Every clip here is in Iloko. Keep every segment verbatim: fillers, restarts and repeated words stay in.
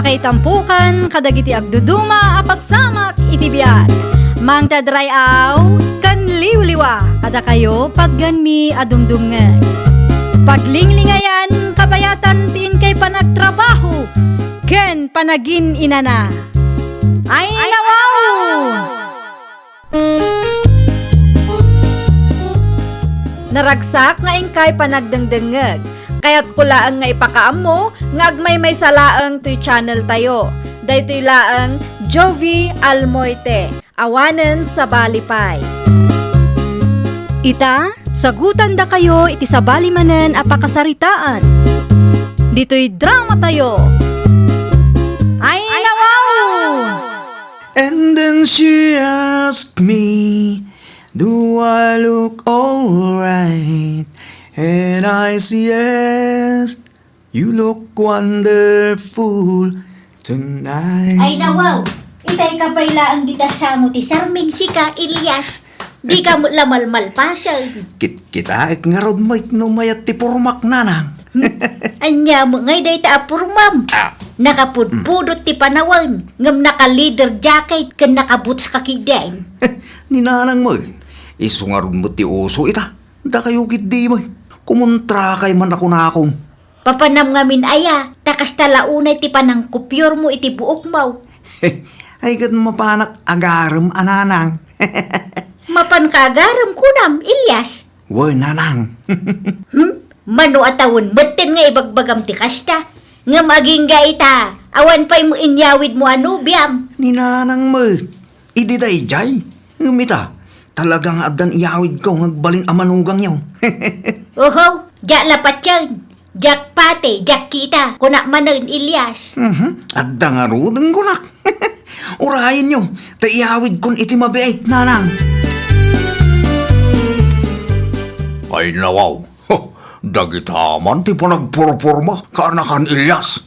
Ay tampukan kadagiti agduduma a pasamak iti biag. Mangted ray-aw ken liwliwa kadakayo patgenmi a dumdumngeg. Paglinglingayan kabayatan ti inkay panagtrabaho ken panagin-inana. Ay, nawaw! Naragsak nga inkay panagdengdengngeg. Kayatko laeng nga ipakaammo nga agmaymaysa laeng toy channel tayo. Daytoy laeng Jovie Almoite, awanen sabali pay. Ita, sagutandakayo iti sabali manen a pakasaritaan. Ditoy drama tayo. Ay, nawaw! And then she asked me, "Do I look alright?" And I say, "Yes, you look wonderful tonight." Ay, nawaw! Itay ka pay laeng dita samo ti sarming sika, Elias. Di ka met la malmalpasen. Kit-, kitaek ngarud met no mayat ti purmak, nanang. Ania met ngay dayta a purmam? Ah. Nakapudpudot ti panawen, ngem naka-leather jacket ken naka-boots ka ketdin. Ni nanang met, isu ngarud met ti uso ita. Dakayo ketdi met. Kumontrakay man a kunakon. Papanam ngamin aya, ta kasta la unay ti panangkopiormo iti buokmo. Ay, ket mapanak agarem a nanang. Mapanka agarem kunam, Elias? Wen, nanang. Hmm? Mano a tawen metten nga ibagbagam ti kasta? Ngem agingga ita, awan pay mo inyawidmo a nobiam. Ni nanang met, idi daydiay. Ngem ita, talaga nga addan iyawidko nga agbalin a manugangyo. Oho, diak la patien. Diak pati, diak kita, kunak manen, Elias. Mhm. Adda ngaruden kunak. Urayenyo, ta iyawidkon iti mabiit, nanang. Ay, nawaw. Dagita man ti panagpurpurma, kaanakan, Elias.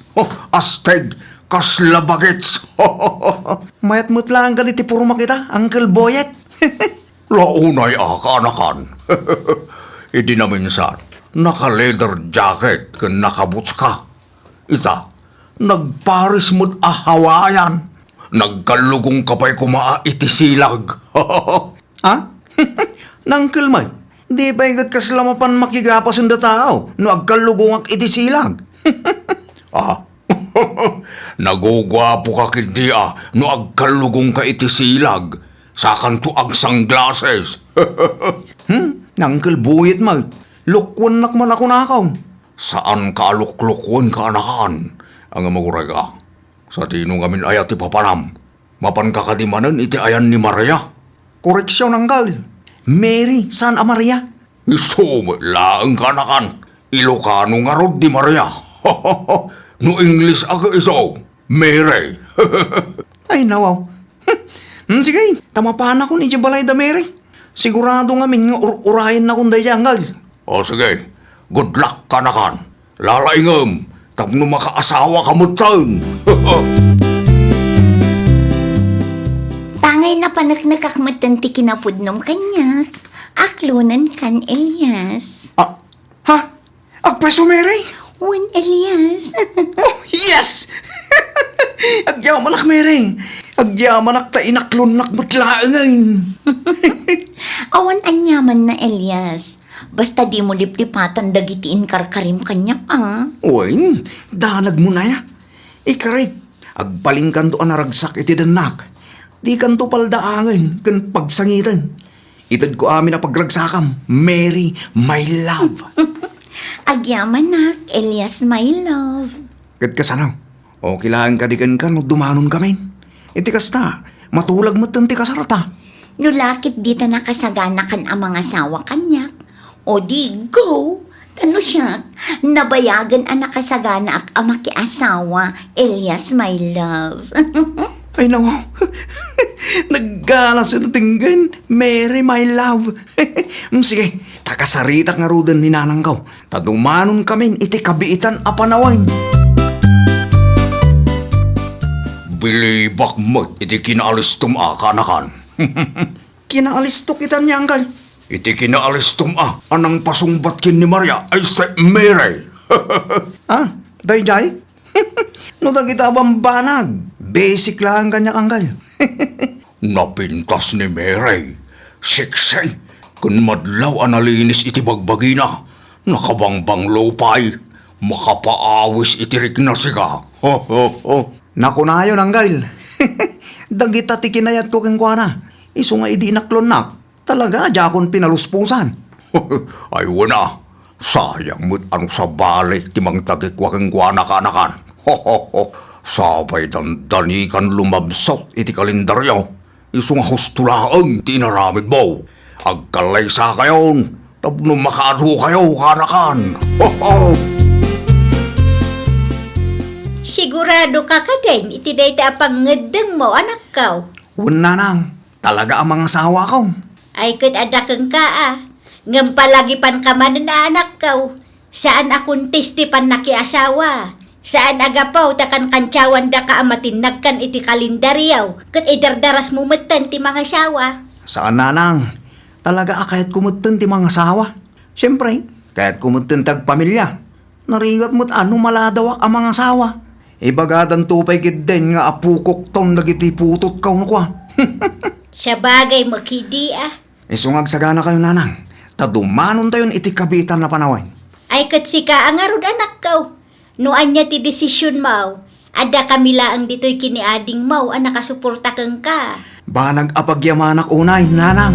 Asteg, kasla bagets. Mayat met laeng kadi ti purmak ita, Uncle Boyet. Launay a kaanakan. Idi naminsan, naka-leather jacket ken naka-boots ka. Ita, nagpares met a Hawaiian. Nagkallugong ka pay koma iti silag. Ah? Nangkel met, di pay ket kasla mapan makigapasen da tao no agkallugongak iti silag. Ah? Naguguapo ka ketdi a no agkallugong ka iti silag, sakanto agsunglasses. Hmm? Nangkel buyet met. Lukwennak man a kunakaw. Saan ka a luklukuenka, anakan. Ngem aguray ka. Sadino ngamin aya ti papanam? Mapanka kadi manen iti ayan ni Maria? Koreksion, Uncle. Mary, saan a Maria? Isu met laeng, kaanakan. Ilokano ngarud ti Maria. No English a ket isu, Mary. Ay, nawaw. Hmm, sige, ta mapanakon idiay balay da Mary. Sigurado ngamin nga ur-urayennakon daydiay, Uncle. O, sige. Good luck, kaanakan. Lalaingem tapno makaasawa ka metten. Tangay napaneknekak metten ti kinapudnom kaniak. Aklonenkan, Elias. Ah, ha? Agpreso, Mary? Wen, Elias. Oh, yes! Agyamanak, Mary. Agyamanak ta inaklonnak met laengen. Awan aniamanna, Elias. Basta dimo liplipatan dagiti inkarkarim kaniak, a. Wen, danagmon aya. Ikarik, agbalinkanto a naragsak iti dennak. Dikanto paldaangen ken pagsangiten. Itedko amin a pagragsakam, Mary, my love. Agyamanak, Elias, my love. Ket kasano? Okay laeng kadi kenka no dumanonkamin? Iti kasta, matulag metten ti kasarta. No la ket dita nakasaganakan a mangasawa kaniak, o di, go! Ta no siak, nabayagen a nakasaganaak a makiasawa, Elias, my love. Ay, naku. Nagganasen a denggen, Mary, my love. Mm, sige, ta kasaritak ngaruden ni nanangko. Ta dumanonkamin iti kabiitan a panawen. Bilibak met iti kinaalistom a kaanakan. Kinaalistok ita ni Uncle. Iti kinaalistom a, a nangpasungbat ken ni Maria, ay, Step Mary. Ah, daydiay? No dagita a bambanag, basic laeng kaniak, Anggal. Napintas ni Mary, sexy, ken madlaw a nalinis iti bagbagina. Nakabangbanglo pay, makapaawis iti rikna, sika. Nakunayon, Anggal. Dagita ti kinayatko kenkuana. Isu nga idi inaklonnak, talaga a diakon pinaluspusan. Ay, wen a, sayang met a no sabali ti mangtagikua kenkuana, kaanakan. Sapay dandanikan lumabsot iti kalendaryo. Isu nga husto laeng ti inaramidmo. Agkallaysakayon tapno makaadu kayo, kaanakan. Ho, ho! Sigurado ka kadin iti dayta a pangngeddengmo, anakko? Wen, nanang, talaga a mangasawakon. Ay, ket adda kenka a. Ngem palagipanka manen a, anakko. Saan a contest ti pannakiasawa. Saan a gapu ta kankantsawan daka a matinnagkan iti kalendaryo, ket idardarasmo metten ti mangasawa. Saan, nanang. Talaga a kayatko metten ti mangasawa. Siempre, kayatko metten ti agpamilia. Narigat met a no maladawak a mangasawa. Ibagadanto pay ketdin nga apokokton dagiti putotko, no kua. Sabagay, makidi a. Isu nga agsaganakayo, nanang, ta dumanontayon iti kabiitan a panawen. Ay, ket sika a ngarud, anakko. No ania ti desisionmo, adda kami laeng ditoy ken ni adingmo a nakasuporta kenka. Banag a pagyamanak unay, nanang.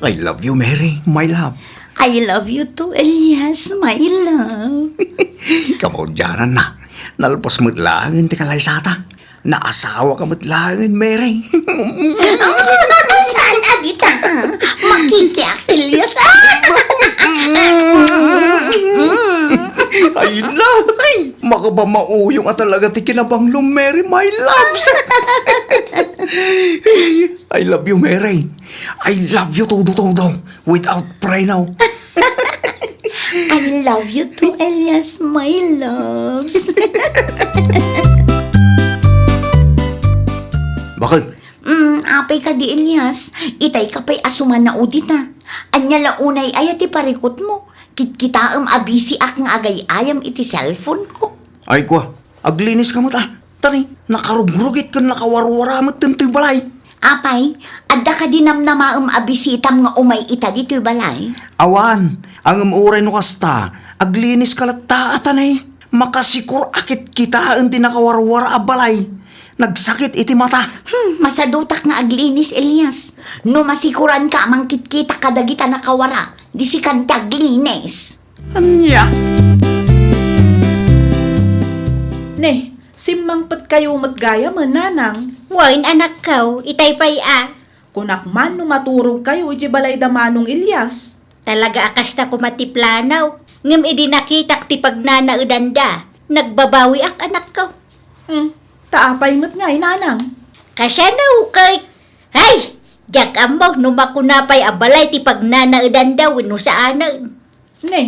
I love you, Mary, my love. I love you too, Elias, my love. Kamaudiananna, nalpas met laengen ti kalaysata. Naasawaka met laengen, Mary. Saan a dita? Makikiak, Elias. Ay, nay! Makapamauyong a talaga ti kinabanglom, Mary, my loves. I love you, Mary. I love you todo-todo, without pray now. I love you too, Elias, my loves. Bakit? Mm, apay kadi, Elias, itay ka pay a sumanaw dita. Ania la unay aya ti parikutmo? Kitkitaem a bisiak nga agay-ayam iti cellphone ko. Ay, kua, aglinis ka met a. Tani, nakarugrugit ken nakawarwara met ditoy balay. Apay, adda kadi namnamaem a bisitam nga umay ita ditoy balay? Awan, ngem uray no kasta, aglinis ka latta a, tani. Makasikor a kitkitaen ti nakawarwara a balay. Nagsakit iti mata. Hmm, masadutak nga aglinis, Elias. No masikoranka a mangkitkita kadagita nakawara, di sikan ti aglinis. Ania? Ne, simmangpetkayo met gayamen, nanang. Wen, anakko, itay pay a. Kunak man no maturogkayo iti balay da Manong Elias. Talaga a kasta koma ti plano, ngem idi nakitak ti pagnanaedanda, nagbabawiak, anakko. Hmm, ta apay met ngay, nanang? Kasano ket? Hay! Diak ammo no makuna pay a balay ti pagnanaedanda wenno saanen. Ne,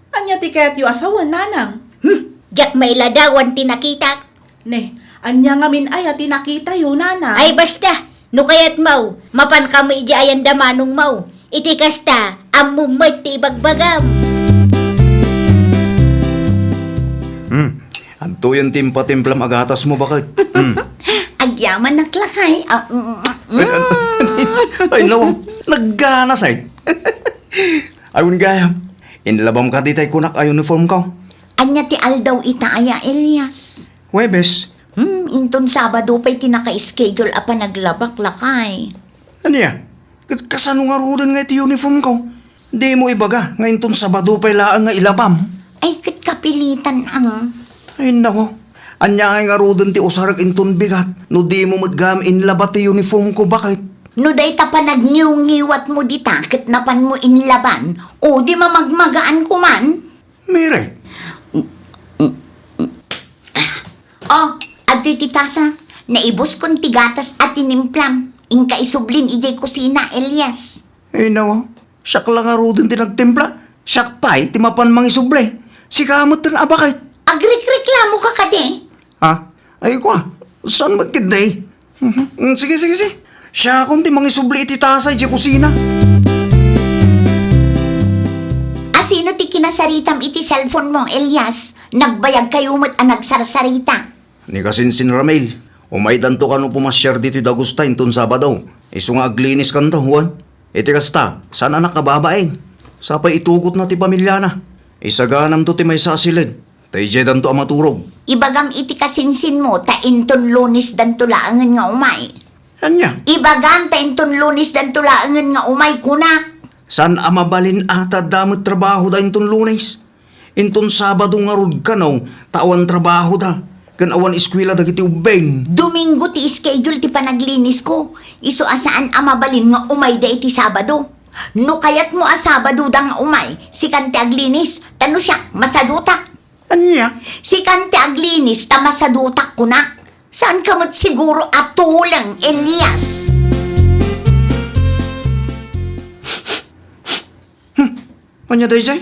ania ti kayatyo a sawen, nanang? Hmm, diak mailadawan ti nakitak. Ne, ania ngamin aya ti nakitayo, nanang? Ay, basta, no kayatmo, mapankami idiay ayan da manongmo. Iti kasta, ammom met ti ibagbagam. Hmm, adtoyen ti impatimplam a gatasmo, baket. Hmm. Agyamanak lakay. Ah, mm, mm. Ay, nawa, nagganas ay. Ay, wen gayam, inlabam ka ditay kunak a uniform ko. Ania ti aldaw ita aya, Elias? Huwebes. Hmm, inton Sabado pay ti naka-schedule a panaglabak lakay. Ania? Ket kasano ngaruden nga iti uniform ko? Dimo ibaga nga inton Sabado pay laeng nga ilabam? Ay, ket kapilitan, ah. Ay, nako. Ania ngay ngaruden ti usarek inton bigat no dimo met gayam inlaba ti uniform ko, baket? No dayta panagniwngiwatmo dita ket napanmo inlaban, o di mamagmagaan koman. Mary! Oh, adtoy ti tasa. Naibuskon ti gatas a tinimplam. Inka isublin idiay kusina, Elias. Ay, nawa. Siak la ngaruden ti nagtimpla. Siak pay ti mapan mangisubli. Sika met ten a baket. Agrikreklamo ka kadi? Ha? Ay, kua. Saan met ketdi? Mhm. Mm, sige, sige, sige. Siakon ti mangisubli iti tasa idiay kusina. Asino ti kinasaritam iti cellphone mo, Elias? Nagbayag kayo met a nagsarsarita. Ni kasinsin Ramil, umaydanto kano pumasiar ditoy dagusta inton Sabado. Isu nga agliniskanto, wen? Iti kasta, saan a nakababain. Sapay itugotna ti pamiliana. Isaganamto ti maysa a siled. Ta idiaydanto a maturog. Ibagam iti kasinsinmo, ta inton Lunesdanto laengen nga umay. Ania? Ibagam, ta inton Lunesdanto laengen nga umay, kunak. Saan a mabalin a ta adda met trabahoda inton Lunes? Inton Sabado ngarud kano, ta awan trabahoda, ken awan eskuela dagiti ubbing. Domingo ti schedule ti panaglinisko. Isu a saan a mabalin nga umayda iti Sabado. No kayatmo a Sabadoda nga umay, sikan ti aglinis, ta no siak, masadutak. Ania? Sikan ti aglinis ta masadutak, kunak. Saanka met siguro a tuleng, Elias. Hmm. Ania daydiay?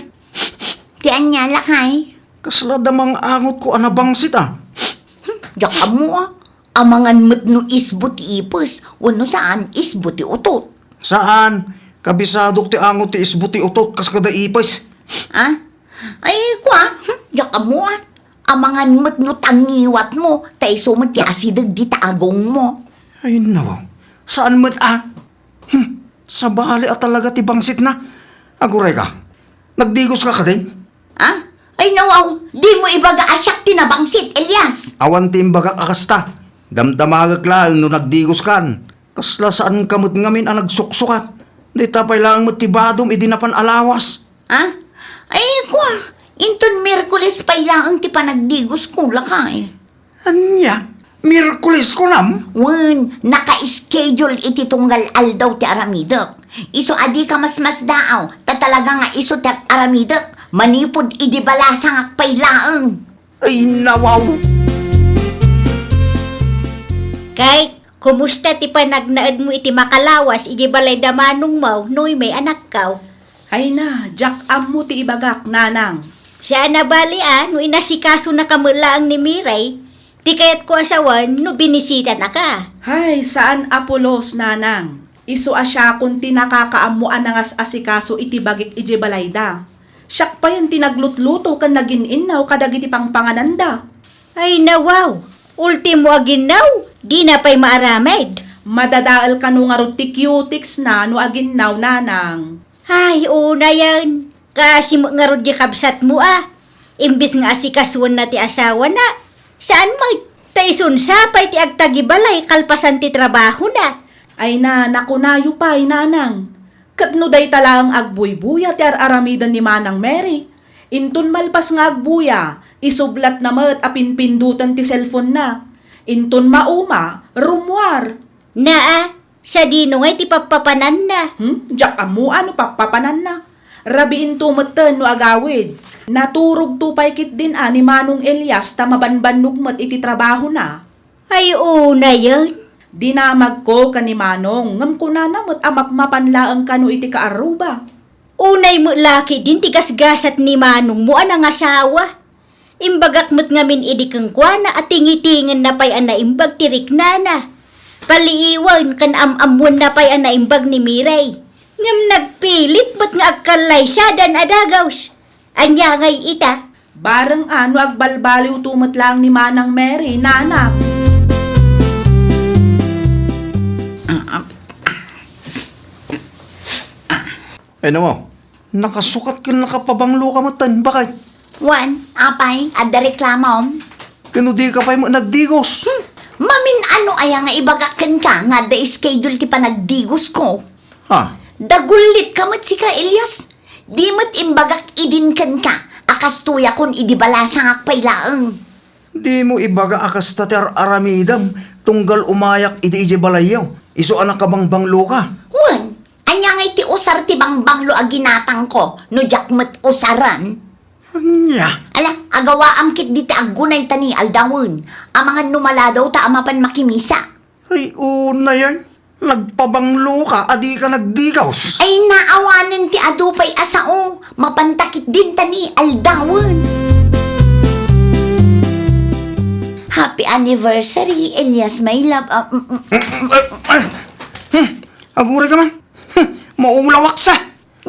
Ti ania, lakay? Kasla adda mangangotko a nabangsit, a. Hmm, diak ammo, a. Amangan met no isbo ti ipis, wenno saan, isbo ti utot. Saan. Kabisadok ti angot ti isbo ti utot kas kada ipis. A? Ay, kua, hmm, diak ammo, a. Amangan met no tangiwatmo, ta isu met ti asideg ti tagongmo. Ay, nawaw. Saan met, a? Hmm, sabali a talaga ti bangsitna. Aguray ka. Nagdigos ka kadin? A? Ay, nawaw, dimo ibaga a siak ti nabangsit, Elias. Awan ti imbagak a kasta. Damdamagek laeng no nagdigos kan. Kasla saan ka met ngamin a nagsuksukat. Dayta pay laeng met ti badom idi napan a lawas. A? Ay, kua, inton Miyerkules pay laeng ti panagdigosko, lakay. Ania? Miyerkules, kunam? Wen, naka-schedule iti tunggal aldaw ti aramidek. Isu a dika masmasdaaw, ta talaga nga isu ti aramidek, manipud idi balasangak pay laeng. Ay, nawaw! Kay, kumusta ti panagnaedmo iti makalawas iti balay da manongmo, Noemi, anakkaw? Ay na, diak ammo ti ibagak, nanang. Saan a bali a, no inasikasonaka met laeng ni Miray, ti kayatko a sawen no binisitanaka. Hay, saan a pulos, nanang. Isu a siakon ti nakakaammo a nangas-asikaso iti bagik idiay balayda. Siak payen ti naglutluto ken nagin-innaw kadagiti pangpangananda. Ay, nawaw! Ultimo a ginnaw, dina pay maaramid. Madadael kano ngarud ti cutex na no aginnaw, nanang. Ay, unayen. Kaasi met ngarud di kabsatmo a. Imbes nga asikasoenna ti asawana, saan met, ta isunsa pay ti agtagibalay kalpasan ti trabahona. Ay na, nakunayo pay, nanang. Ket no dayta laeng agbuybuya ti ar-aramiden ni Manang Mary, inton malpas nga agbuya, isublatna met a pinpindoten ti cellphone-na. Inton mauma, rummuar. Naa, sadino ngay ti pappapananna? Hmm? Diak ammo a no pappapananna. Rabiinto metten no agawid. Naturogto pay ketdin a ni Manong Elias ta mabanbannog met iti trabahona. Ay, unayen. Dinamagko ken ni Manong, ngem kunana met a mapmapan laeng kano iti kaarruba. Unay met la ketdin ti gasgasat ni manongmo a nangasawa. Imbagak met ngamin idi kenkuana a tingitingenna pay a naimbag ti riknana. Paliiwen ken am-ammoenna pay a naimbag ni Miray. Ngem nagpilit met nga agkallaysadan a dagaws. Ania ngay ita? Bareng a no agbalbaliwto met laeng ni Manang Mary, nanang. Ay, namo, nakasukat ken nakapabanglo ka met tan, bakit? Wen, apay, adda reklamom? Ken no di ka pay met nagdigos? Hmm, mamin-ano aya nga ibagak kenka nga adda schedule ti panagdigosko? Ha? Dagullit ka met sika, Elias. Di met imbagak idin kenka a kastoyakon idi balasangak pay laeng. Dimo ibaga a kasta ti ar-aramidem tunggal umayak idi idiay balayyo, isu a nakabangbanglo ka. Wen, ania ngay ti usar ti bangbanglo a ginatangko no diak met usaren? Ania? Ala, agawaam ketdi ti aggunay ta ni aldawen, amangan no maladaw ta a mapan makimisa. Ay, unayen. Nagpabanglo ka a di ka nagdigaws. Ay, naawanen ti adu pay a sao. Mapantakit din ta ni aldawen. Happy anniversary, Elias, my love. Ah, mm, mm. Aguray ka man. Maulawak sa.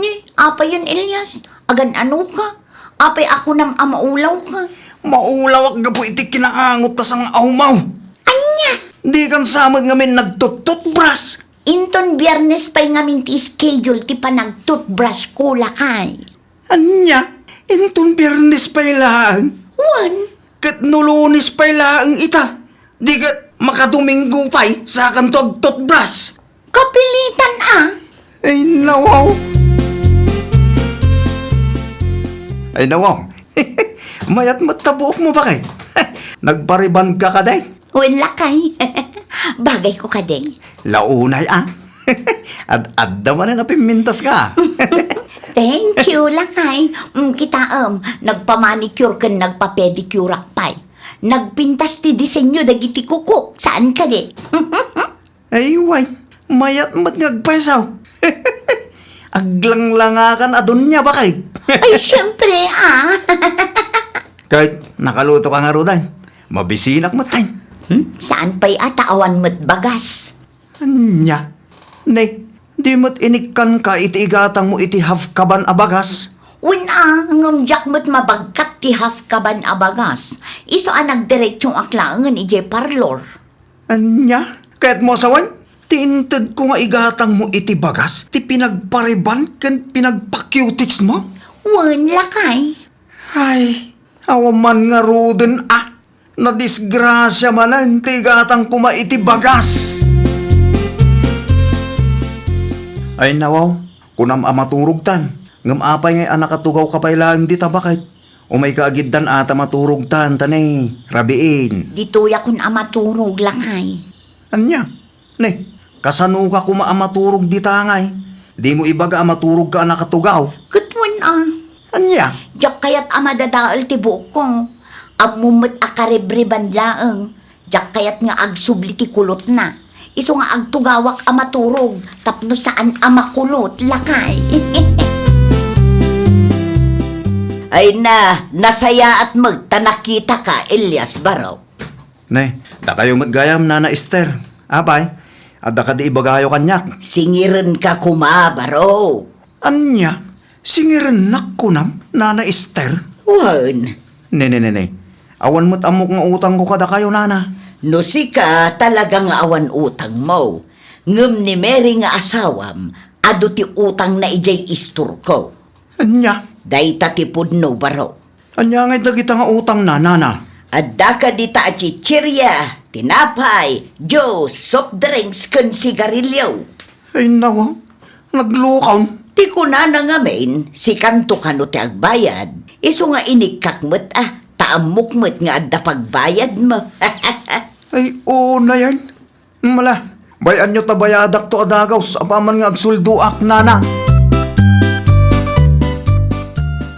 Ni, apay yan, Elias? Agan-ano ka? Apay a kunam a maulaw ka? Maulawak gapu iti kinaangot ta sang-awmaw. Ania? Dikan sa met ngamin nagtututbras. Inton Biyernes pay ngamin ti schedule ti panagtutbras ko, lakay. Ania? Inton Biyernes pay laeng? Wen. Ket no Lunes pay laeng ita, di ket makaDomingo pay, sakanto agtutbras. Kapilitan a. Ay, nawaw. Ay, nawaw. Mayat met ta buokmo, bakay. Nagpariban ka kadi? Wen, lakay. Bagay ko kadi. Launay, a. Ad-adda manen a pimmintas ka. Thank you, lakay. Mm, kitaem, nagpamanicure ken nagpapedicure-ak pay. Nagpintas ti disenyo dagiti kuko, saan kadi? Ay, way, mayat met nga agpaysaw. Aglanglangakan a dunia, bakay. Ay, siyempre, a. Ket nakaluto ka ngaruden. Mabisinak met, ay. Hmm? Saan pay a ta awan met bagas? Ania? Ne, di met inikkanka iti igatangmo iti half kaban a bagas? Wen a, ngem diak met mabagkat ti half kaban a bagas. Isu a nagdiretsoak laengen idiay parlor. Ania? Kayatmo a sawen? Ti intedko nga igatangmo iti bagas, ti pinagpariban ken pinagpa-cuticsmo? Wen, lakay. Ay, awan man ngaruden a. Nadisgrasia manen ti igatang koma iti bagas. Ay, nawaw, kunam a maturogtan. Ngem apay ngay a nakatugawka pay laeng dita, bakay? Umayka agiddan a ta maturogtan, ta ne, rabiin. Ditoyakon a maturog, lakay. Ania? Ne, kasanoka koma a maturog dita ngay? Dimo ibaga a maturogka a nakatugaw? Ket wen a. Ania? Diak kayat a madadael ti buokko. Ammom met a karibriban laeng. Diak kayat nga agsubli ti kulotna. Isu nga agtugawak a maturog tapno saan a makulot, lakay. Ay na, nasayaat met ta nakitaka, Elias Barok. Ne, dakayo met gayam, Nana Ester. Apay, adda kadi ibagayo kaniak? Singirenka koma, Barok. Ania? Singirennak kunam, Nana Ester? Wen. Ne, ne, ne, ne. Awan met ammok nga utangko kadakayo, Nana. No sika, talaga nga awan utangmo. Ngem ni Mary nga asawam, adu ti utangna idiay istorko. Ania? Dayta ti pudno, Barok. Ania ngay dagita nga utangna, Nana? Adda kadi ta a chichirya, tinapay, juice, soft drinks, ken sigarilyo. Ay, nawaw, naglukaw. Ti kunana ngamin, sikanto kano ti agbayad, isu nga inikkak met a, ta ammok met nga adda pagbayadmo. Ay, unayen. Mala, bay-anyo ta bayadakto a dagaws apaman nga agsuldoak, Nana.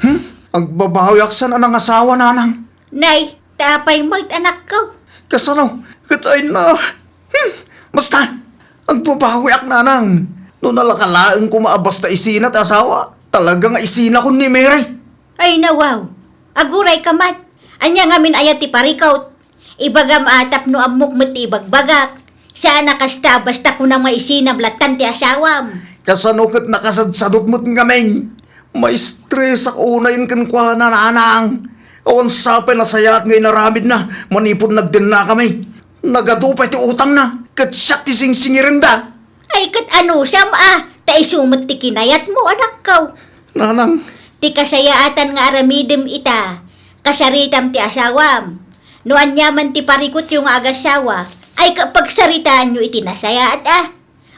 Hmm? Agbabawiak san a nangasawa, Nanang. Nay, ta apay met, anakko? Kasano? Ket ay na. Hmm. Basta, agbabawiak, Nanang. No nalaka laeng koma a basta isina ti asawa, talaga nga isinakon ni Mary. Ay, nawaw. Aguray ka man. Ania ngamin aya ti parikut? Ibagam a tapno ammok met ti ibagbagak. Saan a kasta, basta kunam nga isinam lattan ti asawam. Kasano ket nakasadsadot met ngamin? Maistresak unayen kenkuana, Nanang. Awan sapay nasayaat nga inaramidna manipud nagdennakami. Nagadu pay ti utangna, ket siak ti singsingirenda. Ay, ket anusam a, ta isu met ti kinayatmo, anakko. Nanang. Ti kasayaatan nga aramidem ita, kasaritam ti asawam. No aniaman ti parikutyo nga agasawa, ay, ket pagsaritaanyo iti nasayaat a.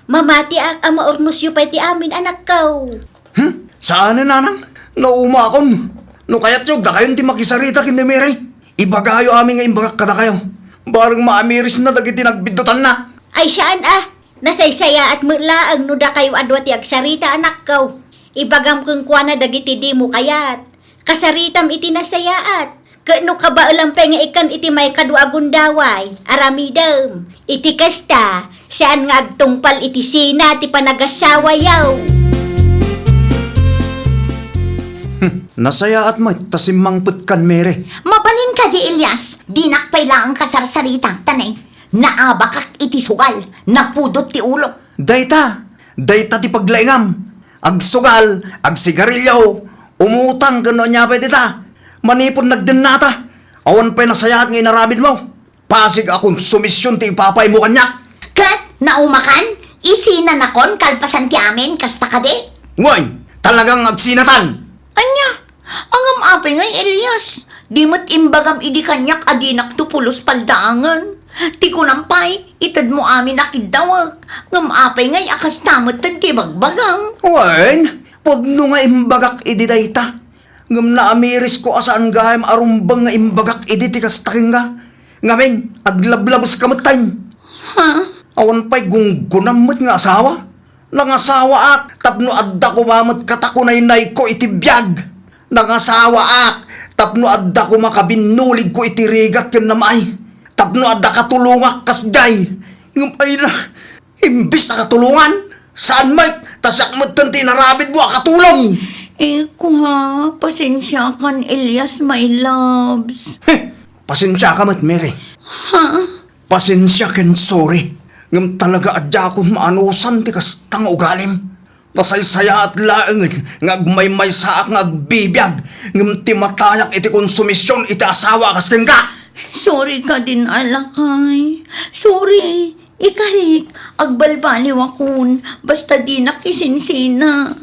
Mamatiak a maurnosyo pay ti amin, anakko. Hmm? Saanen, Nanang? Naumakon. No kayatyo, dakayon ti makisarita ken ni Mary. Ibagayo amin nga imbagak kadakayo. Bareng maamirisna dagiti nagbiddutanna. Ay, saan a. Nasaysayaat met laeng no dakayo a dua ti agsarita, anakko. Ibagam kenkuana dagiti dimo kayat. Kasaritam iti nasayaat. Ket no kabaelam pay nga ikkan iti maikadua a gundaway, aramidem. Iti kasta, saan nga agtungpal iti sina ti panagasawayo. Hmm, nasayaat met ta simmangpetkan, Mary. Mabalin kadi, Elias, dinak pay laeng kasarsarita, ta ne, naabakak iti sugal, napudot ti ulok. Dayta, Dayta ti paglaingam. Agsugal, agsigarilio, umutang ken no ania pay dita. Manipud nagdennata, awan pay nasayaat nga inaramidmo. Pasig a konsumision ti ipapaymo kaniak. Ket naumakan, isinanakon kalpasan ti amin, kasta kadi? Wen, talagang agsinatan. Ania? Ngem apay ngay, Elias? Di met imbagam idi kaniak a dinakto pulos paldaangen. Ti kunam pay, itedmo amin a kiddawek. Ngem apay ngay a kasta metten ti ibagbagam? Wen, pudno nga imbagak idi dayta. Ngem naamirisko a saan gayam a rumbeng nga imbagak idi ti kasta kenka. Ngamin, aglablabeska metten. Ha? Awan pay gunggonam met nga asawa. Nangasawaak tapno adda koma met katakunaynayko iti biag. Nangasawaak tapno adda koma kabinnuligko iti rigat ken namay. Tapno adda katulongak kasdiay. Ngem ay na, imbes a katulongan, saan met, ta siak metten ti inaramidmo a katulong. Eko ha, pasensiakan, Elias, my loves. Heh, pasensiaka met, Mary. Ha? Pasensia ken sorry. Ngem talaga a diakon maanusan ti kasta nga ugalim. Nasaysayaat laengen nga agmaymaysaak nga agbibiag, ngem timatayak iti konsumision iti asawa a kas kenka. Sorry kadin a lakay. Sorry. Ikarik, agbalbaliwakon, basta dinak isinsina.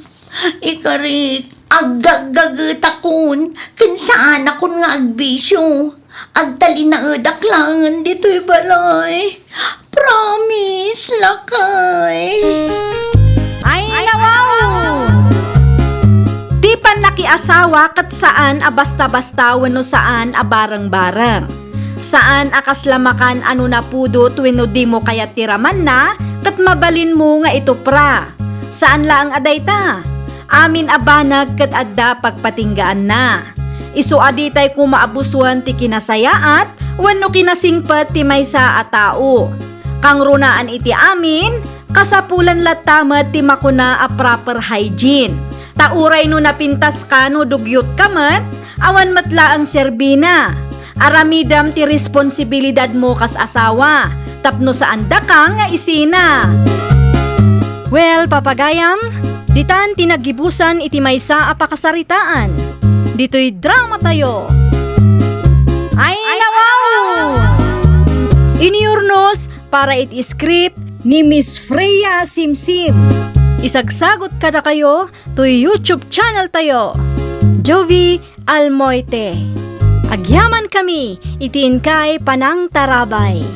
Ikarik, aggaggagetakon, ken saanakon nga agbisio. Agtalinaedak laengen ditoy balay. Promise, lakay. Ay, nawaw! Ti pannakiasawa ket saan a basta-basta wenno saan a bareng-bareng. Saan a kasla makan a no napudot wenno dimo kayat ti ramanna ket mabalinmo nga itupra. Saan laeng a dayta. Amin a banag ket adda pagpatinggaanna. Isu a ditay koma a busoen ti kinasayaat wenno kinasingpet ti maysa a tao. Kangrunaan iti amin, kasapulan latta met ti makuna a proper hygiene. Ta uray no napintaska no dugyotka met, awan met laeng serbina. Aramidem ti responsibilidadmo kas asawa, tapno saan daka nga isina. Well, papagayam, ditan ti naggibusan iti maysa a pakasaritaan. Ditoy dramatayo. Ay, nawaw! Iniurnos para iti script ni Miss Freya Simsim. Isagsagot kadakayo toy YouTube channel tayo, Jovie Almoite. Agyaman kami iti inkay panangtarabay.